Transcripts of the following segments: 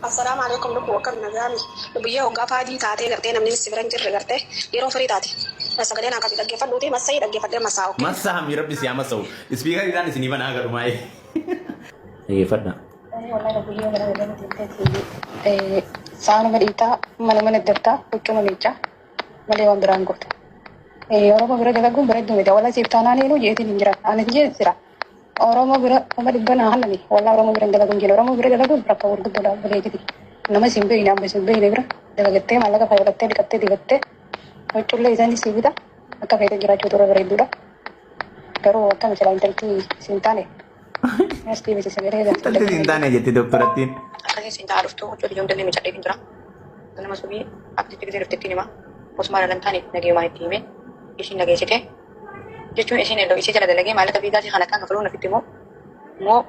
Assalaamu alaikum lubbuu, akkam nagaami? Biyya hoggaa faadii taatee gartee namni si bira hin jirre gartee yeroo firii taate sagalee naa qabi dhaggeeffadhuuti massayii dhaggeeffadhee massaa, okay. Massaami rabbi si haa massa'u. Speaker isaan isinii banaa garumaa'ee. Dhaggeeffadha. Wallahi guyyoo gara gara teettee saanuma dhiitaa, manuma daddartaa, huccuma miicaa malee waan biraan gootu. Oromoo bira dalaguun bareedduu miti. Wallahi siif taanaan eenyu jeetiin hin jiran. Ani jee jira. Oromoo bira 100,000 hallani. Wallahi Oromoo bira hin dalaguun jira. Oromoo bira dalaguun rakkoo gurguddoodha bareediti. Nama siin beekne, amma siin beekne bira dalagattee maallaqa fayyadattee dhiqattee dibattee huccuullee isaanii sii bita, akka feete jiraachuu turre bareedduudha. Garuu akkami silaa intalti siin taane as deebise sagalee Intalti siin taane jetti doktorattiin. Akkasii siin ta'aa dhuftu huccuu biyya hundallee miicadhee hin jira. Nama subii akkasitti gisee dhuftetti hima. Osuma lalan taane nagayumaan itti hime ishiin nageessite jechuun ishiin elloo isii jala dalagee maallaqa viizaasii kan akkaan kafaluu nafitti immoo immoo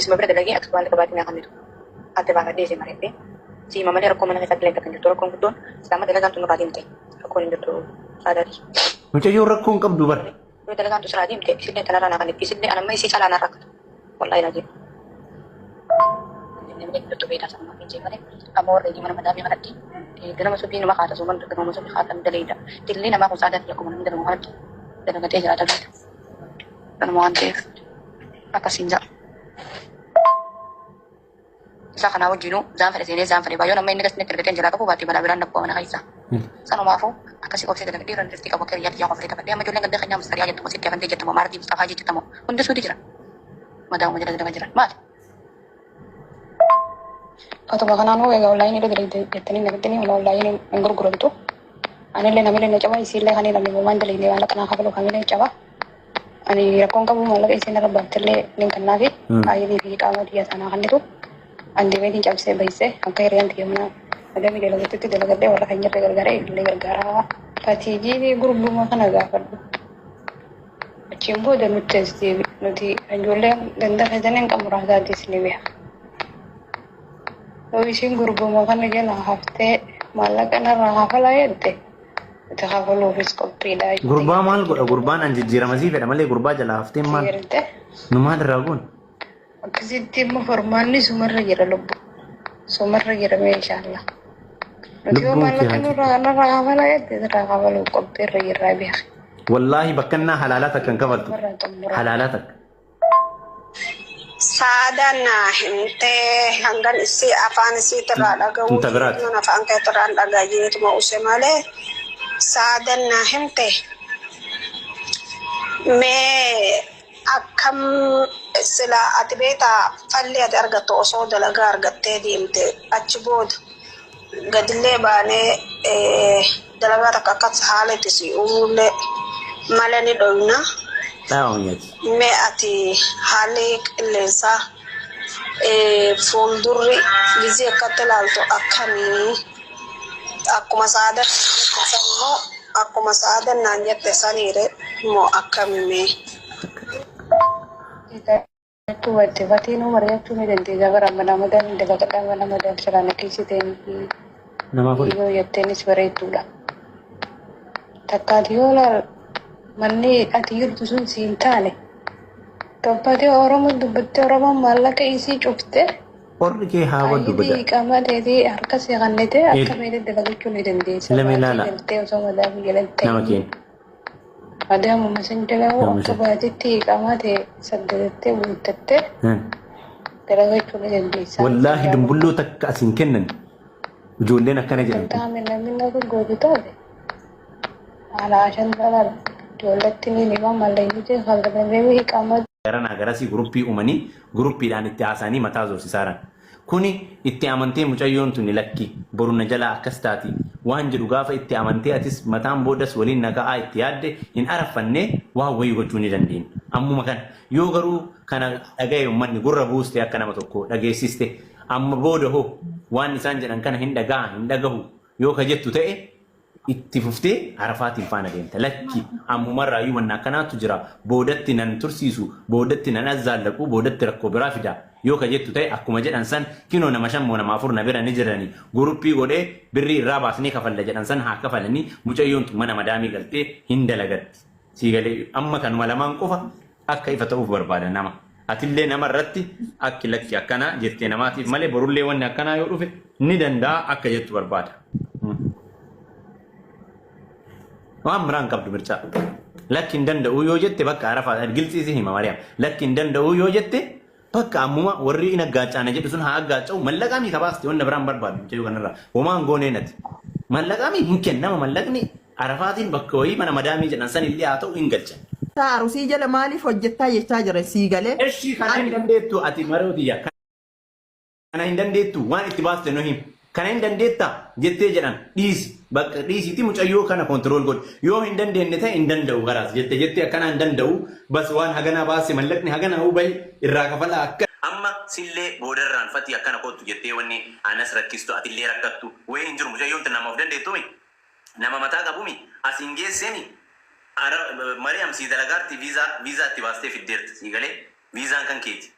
isuma bira dalagee akka maallaqa baatii naa kennitu adda baafadhee isii mari'adhee siima malee rakkoo mana keessatti illee kan jirtu rakkoon guddoon islaama dalagaan tun nurraa deemte rakkoon hin jirtu saadaati. Mucayyoon rakkoo hin qabdu bara. Yoo dalagaan tun sirraa deemte isillee tanarraa naa kennitti, isillee anamma isii calaa narraa rakkatu wallahi laazim. Namni jirtu beektaa sanuma hin jee malee amma warra mana madaamii kanatti ganama subii nama kaata suuman ganama subii kaatan daleeyda. Dillee namaa kun saadaati akkuma namni dalagu kanatti dalagatee jiraata beekta. Kanuma waan ta'eef akkasiin ja'a. Isa kanaa wajjinuu zaan fedhe seenee zaan fedhe baay'oo nama inni gasni argatee jalaa qabu baatee balaa biraan dhabboo mana keessa. Sanumaafuu akkasii obsee dalagadhee irra dirtii qabu akka hiriyaatti yaa qofee taphadhee amma ijoolleen ganda keenyaa mustariyaa jettu sitti afantee jettu maartii Mustafaa jettamo hundi suuti jira. Madaa'uma jala dalagaa jiran maali? Otuma kanaanuu egaa onlaayinii irra dalagde jettanii nagattanii mana onlaayinii hin gurguramtu. Anillee namillee na caba, isiillee kan namni waan dalagne maallaqa naa kafalu kamillee caba. Ani rakkoon qabu, maallaqa isiin irra baaftellee nin kannaafi qaayilii fi qaama xiyya sanaa kannitu an deemeetiin cabsee bahisee akka hiriyaan xiyya mana madamii dalagattutti dalagadhee warra kan jirre gargaaree illee gargaaraa. Fatiijii gurbuma kana gaafadhu. Achiin booda nutti as deebi. Nuti ijoolleen ganda keessanii hin qabnu raasaatis ni beeka. Yoo isiin gurbuma kana jala haftee maallaqa narraa kafalaa jette, nuti kafaluufis qophiidha. Gurbaa maal godha? Gurbaan an jijjiirama sii fedha malee gurbaa jalaa hafteen maal? Jette. Nu maal irraa goon? Akkasitti immoo formaanni sumarra jira lubbu. Sumarra jira mee inshallah. Nuti yoo Lubbuun kee maallaqa haa nurraa narraa kafalaa jette irraa kafaluuf qophiirra jirraa beeka. Wallaahi bakkannaa halaalaa takka hin kafaltu. Sumarraa xumuraa. Halaalaa takka. Saadaan naa himtee hangan isii afaan isiitirraa dhaga'uu Tun ta biraati. Jeetuman afaan keetirraan dhagaa jeetuma use malee saadaan naa himte mee akkam sila ati beektaa falli ati argattu osoo dalagaa argattee deemte achi booda gadillee baanee dalagaa takka akkas haala itti si uumuullee mala ni dhoyna. Dhaawamyati. Mee ati haalli qilleensaa fuuldurri gizee akkatti ilaaltu akkamii? Akkuma saadan jette san moo akkuma saadan naan jette saniire moo akkami mee? Jechuu batte fatiin mari'achuu ni dandeessa bara mana madaan dalagadhaa mana madaan siraan akkasiteen Namaa godhe. Yoo jetteenis bareedduudha. Takkaati yoo laal manni ati jirtu sun siin taane gabbaatee Oromoo dubbattee Oromoon maallaqa isii cufte Qorri kee haa baddu ayyidii bada. qaama teetii harka si kannite akka Il. feete dalagachuu ni dandeessa. Lame Baatii ilaala. galtee osoo madaamii jalatti Nama ta'in keenya. madaamuma san jala Nama akka san. baatitti qaama ta'e saggadattee guuttattee dalagachuu ni dandeessa. Wallaahi dumbulloo takka asiin kennan. Ijoolleen akkana Kan jedhamtu. taame namni nama gootu taate haala ashan talaan ijoolletti ni hima mallayni jee kalaqamee qaama Garanaa garasii guruppii uumanii guruppiidhaan itti haasa'anii mataa zoorsisaaran. Kuni itti amantee mucayyoon tuni lakki boru na jalaa akkas taati waan jedhu gaafa itti amantee atis mataan boodas waliin na ka'aa itti yaadde hin araffannee waan wayii gochuu ni dandeenya. Ammuma kana yoo garuu kana dhaga'e uummanni gurra buuste akka nama tokko dhageessiste amma booda hoo waan isaan jedhan kana hin dhaga'a hin dhagahu yoo ka jettu ta'e itti fuftee arafaatiin faana deemta. Lakki ammumarraayyuu wanna akkanaatu jira, boodatti nan tursiisu, boodatti nan azzaallaqu, boodatti rakkoo biraa fida yoo ka jettu ta'e akkuma jedhan san kinoo nama shan moo nama afur na bira ni jirani guruppii godhee birrii irraa baasnee kafalla jedhan san haa kafalanii, mucayyoon tun mana madaamii galtee hin dalagatti. Sii galee? Amma kanuma lamaan qofa akka ifa ta'uuf barbaada nama. Atillee nama irratti akki lakki akkanaa jettee namaatiif malee borullee wanni akkanaa yoo dhufe ni danda'a akka jettu barbaada. Waan biraan qabdu mircaa. Lakki hin danda'u yoo jette bakka Arafaa gilxii si hima Mariyaam. Lakki hin danda'u yoo jette bakka ammuma warri in aggaacaana jedhu sun haa aggaaca'u, mallaqaa mii kabaaste, wanna biraan barbaadu mucayyoo kanarraa. Homaan goonee nati. Mallaqaa mii hin kennama, mallaqni Arafaatiin bakka wayii mana madaamii jedhan san illee haa ta'u hin galchan. Arusii jala maaliif hojjettaa jechaa jira, sii galee. Eshi, kana hin dandeettu ati marootiyya. Kana hin dandeettu, waan itti baaste nu him. Kana hin dandeettaa jettee jedhan dhiisi. Bakka dhiisiiti mucayyoo kana control godhi. Yoo hin dandeenye ta'e hin danda'u garaas jette jettee akkanaa hin danda'u, bas waan haganaa baase, mallaqni haganaa bahe irraa kafalaa akka. Amma sillee boodarraan fatii akkana kottu jettee wanni anas rakkistu atillee rakkattu wayii hin jiru. Mucayyoon tun nama of dandeettumi, nama mataa qabumi, asiin geessemi. Ara Mariam sii dalagaarti, viizaa itti baastee fiddeerta, sii galee, viizaan kan keeti.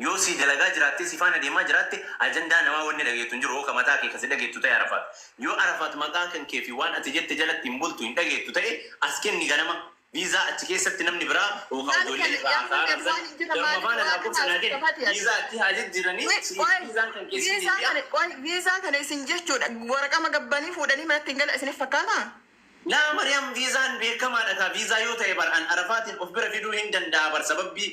Yoo sii dalagaa jiraattee si faana deemaa jiraatte, ajandaa namaa wanni dhageettu hin jiru, hoo ka mataa kee ka si dhageettu ta'e Arafaat. Yoo Arafaat maqaa kan kee fi waan ati jette jalatti hin bultu, hin dhageettu ta'e, as kenni ganama. Viizaa achi keessatti namni biraa yookaan Maal ijoollee kana irraa yaa haasa'aa hunda rabsan waan hin jirre jaruma maaliif faana waa lakkoofsa naa kenni. kanaaf ati? Viizaa itti haa jijjiiranii si viizaan kan kee si Viizaa deebi'a. kana qoy, viizaa kana isin jechuudha waraqama gabbanii fuudhanii manatti hin gala isiniif fakkaataa? Laa Mariam, viizaan beekamaadha kaa. Viizaa yoo ta'e bar an Arafaatiin of bira fiduu hin danda'a bar, sababbii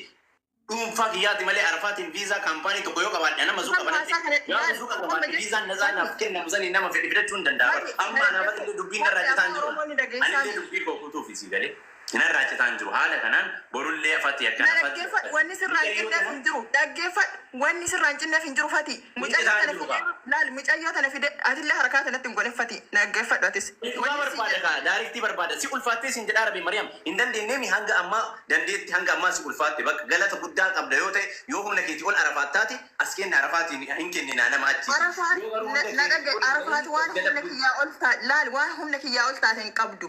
dhuunfaa kiyyaati malee. Arafaatiin viizaa kaampaanii tokko yoo qabaadhe, nama suuqa Amma banadhe haasaa kana gaafa laal suuqa amma qabaadhe jechuun viizaan nazaa naaf fati kennamu sanii nama fedhe fidachuu hin danda'a bar. Fati Amma anaaf atillee dubbiin narraa fati citaa hin afaan jiru. Oromoo ni dhageessaa Anillee mi? dubbii koo kutuuf isii galee narraa citaa hin jiru. Haala kanaan borullee fati Na akkana fati dhaggeeffadhu, wanni sirraa hin mucayyoo cinneef tana hin jiru. Dhaggeeffadhu, wanni sirraa hin cinneef hin jiru, Fati. Hin Mucayyoo citaa hin tana jiru fidee kaa. laal, mucayyoo tana fide atillee harkaa tanatti hin godhin, Fati. Na dhaggeeffadhu atis. Dhugaa Wanni siin barbaada jedhu kaa, daariktii barbaada. Si ulfaattee siin jedhaa rabi Mariam hin dandeenyeemi, hanga ammaa dandeetti, hanga ammaa si ulfaatte, bakka galata guddaa qabda yoo ta'e, yoo humna keetii ol Arafaat taate, as kenna, Arafaatiin hin kenninaa nama achiiti. Arafaat Yoo garuu na humna na keetii dhaga'i ol hin Arafaat ta'in waan jala humna kiyyaa ol taate, laal, waan humna kiyyaa ol taate hin qabdu.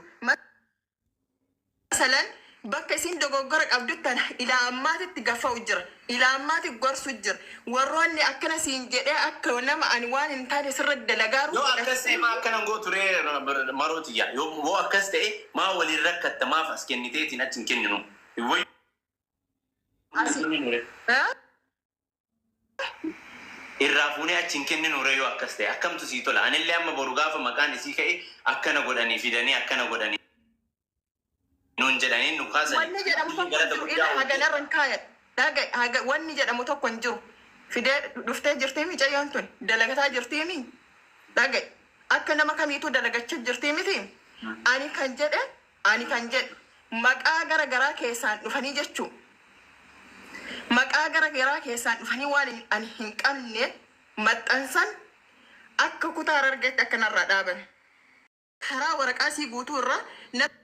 Masalan bakka isin dogoggora qabduttan ilaa ammaatitti gaffa'u jira. Ilaa ammaati gorsu jira. Warroonni akkana siin jedhee akka nama ani waan hin taane sirra dalagaaru Yoo akkas ta'e maa akkanan gootu ree marootiyya? Yoo akkas ta'e maa waliin rakkatta? Maaf as kenniteetiin achi hin kenninu? Hin wayyu Asi. kenninu ree? Irraa fuunee achi hin kenninu ree? Yoo akkas ta'e akkamtu sii tola? Anillee amma boru gaafa maqaan isii ka'e akkana godhanii fidanii akkana godhanii nuun jedhanii nu kaasanii Wanni jedhamu tokko hin galata jiru. guddaa Ila oolchee. haganarra hin kaayadhu. Dhaga haga wanni jedhamu tokko hin jiru. Fidee dhuftee jirtii micayyoon tun dalagataa jirtii mi? Dhaga'i. Akka nama kamiituu dalagachaa jirtii miti? Ani kan jedhe maqaa gara garaa keessaan dhufanii jechuu. Maqaa gara garaa keessaan dhufanii waan ani hin qabne maxxansan akka kutaa Harargeetti akka narraa dhaaban. Karaa waraqaa sii guutuu irraa namni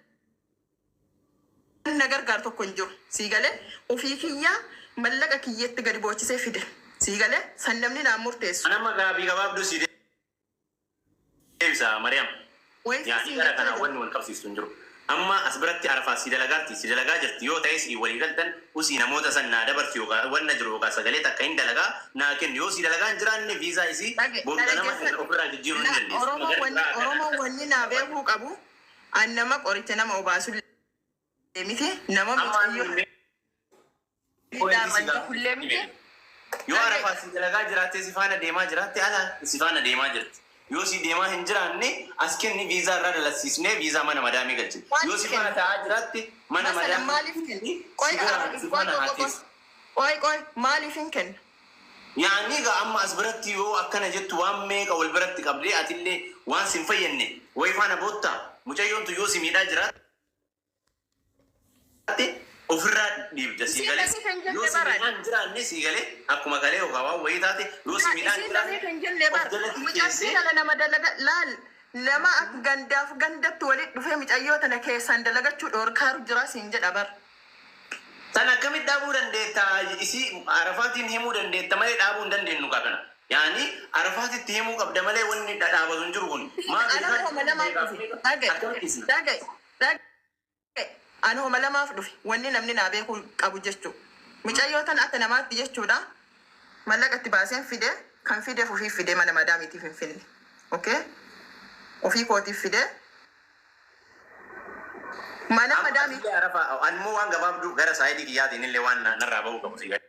na gargaaru tokko hin jiru. Sii galee, ofii kiyyaa mallaqa kiyyeetti gadi boochisee fide. Sii galee, san namni naan murteessu. Nama gaabii gabaabduu si deebisa Mariam. Wayii Yaani siin gara jechaa kanaan jira. wanni wal qabsiistu hin jiru. Amma as biratti Arafaat si dalagaarti, si dalagaa jirti yoo ta'es walii galtan, usii namoota san naa dabarsi yookaan wanna jiru yookaan sagalee takka hin dalagaa naa kennu. Yoo si dalagaa hin jiraanne, viizaa isii Dhage boru ganama dhaggeeffadhu. ofirraa jijjiiruu hin La dandeessu. Oromoo Gara wanni biraa kana Oromoo wanni naa beekuu qabu, an nama qoricha nama obaasullee miti, nama Amma mucayyoo pointii si miidhaarraan gahullee miti. Yoo Dhage Arafaat si dalagaa jiraattee si faana deemaa jiraatte, ala si faana deemaa jirti. Yoo si deemaa hin jiraanne, as kenni, viizaa irraa dalasiisnee viizaa mana madaamii galchine. Yoo Maaliif si faana kenna? taa'aa jiraatte, mana Masalan madaamii maaliif kenna? Qoy si bira si qoy faana qoy haa qoy teessu. qoy qoy, maaliif hin kenna? Yaani egaa amma as biratti yoo akkana jettu, waan meeqa wal biratti qabdee atillee waan sin fayyadne wayi faana boottaa, mucayyoon tun yoo si miidhaa jiraatte ofirraa dhiibda, sii Isiin galee. namiif hin Yoo jenne si baran. miidhaan hin jiraanne, sii galee, akkuma galee yookaan waan wayii taate, yoo si miidhaan hin Isiin namiif jiraanne hin jenne of bar. jalatti Mucattii keessee tana nama dalaga, laal, nama akka gandaaf gandatti walitti dhufee mucayyoo tana keessaan dalagachuu dhoorkaaru jira siin jedha bar. San akkamitti dhaabuu dandeetta? Isii Arafaatiin himuu dandeetta malee dhaabuu hin dandeenyu kaa kana. Yaani Arafaatitti himuu qabda malee wanni dhaabatu hin jiru kun. Maa Ana homa lamaaf dhufe. Dhaga'i. Akkamitti isna? Dhaga'i. Dhaga'i. Ani homa lamaaf dhufe. Wanni namni naa beekuu qabu jechuu. Mucayyoo tana akka namaatti jechuudha. Mallaqa itti baaseen fide, kan fideef ofii fide, mana madaamiitiif hin finne. Okay? Ofii kootiif fide. Mana Amma madaamii atillee Arafa, animmoo waan gabaabduu gara saayidii kiyyaatiin illee waan narraa bahuu qabu si galee.